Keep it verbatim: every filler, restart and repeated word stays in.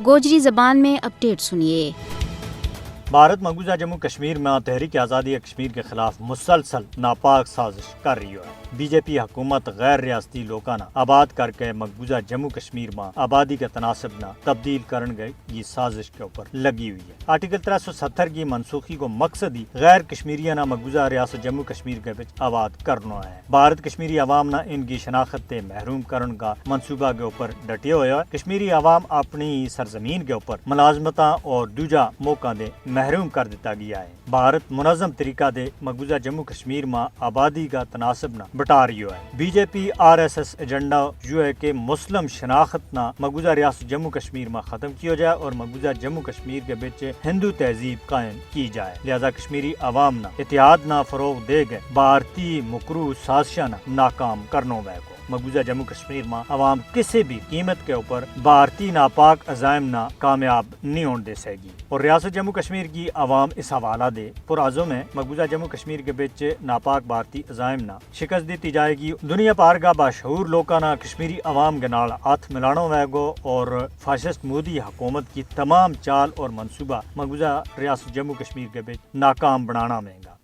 گوجری زبان میں اپڈیٹ سنیے۔ بھارت مقبوضہ جموں کشمیر میں تحریک آزادی کشمیر کے خلاف مسلسل ناپاک سازش کر رہی ہے۔ بی جے پی حکومت غیر ریاستی لوکاں نا آباد کر کے مقبوضہ جموں کشمیر میں آبادی کے تناسب نا تبدیل کرن گئی یہ سازش کے اوپر لگی ہوئی ہے۔ آرٹیکل ترے سو ستر کی منسوخی کو مقصد ہی غیر کشمیریاں نا مقبوضہ ریاست جموں کشمیر کے بچ آباد کرنا ہے۔ بھارت کشمیری عوام نا ان کی شناخت تے محروم کرن کا منصوبہ کے اوپر ڈٹیا ہویا ہے۔ کشمیری عوام اپنی سرزمین کے اوپر ملازمتاں اور دوجا موقع دے محروم کر دتا گیا ہے۔ بھارت منظم طریقہ دے مقبوضہ جموں کشمیر ما آبادی کا تناسب نا بٹا رہیو ہے۔ بی جے پی آر ایس ایس ایجنڈا یوہ ہے کہ مسلم شناخت نا مقبوضہ ریاست جموں کشمیر ما ختم کیو جائے اور مقبوضہ جموں کشمیر کے بچ ہندو تہذیب قائم کی جائے۔ لہذا کشمیری عوام نا اتحاد نا فروغ دے گئے بھارتی مکروح سازشاں نا ناکام کرنو وے گو۔ مقبوضہ جموں کشمیر ما عوام کسے بھی قیمت کے اوپر بھارتی ناپاک عزائم نا کامیاب نہیں ہون دے سہے گی۔ اور ریاست جموں کشمیر کی عوام اس حوالہ دے پرعزم ہے مقبوضہ جموں کشمیر کے بچ ناپاک بھارتی عزائم نا شکست دیتی جائے گی۔ دنیا پار کا باشعور لوکاں نا کشمیری عوام کے نال ہاتھ ملانو وے گو اور فاشسٹ مودی حکومت کی تمام چال اور منصوبہ مقبوضہ ریاست جموں کشمیر کے بچ ناکام بنانا وے گا۔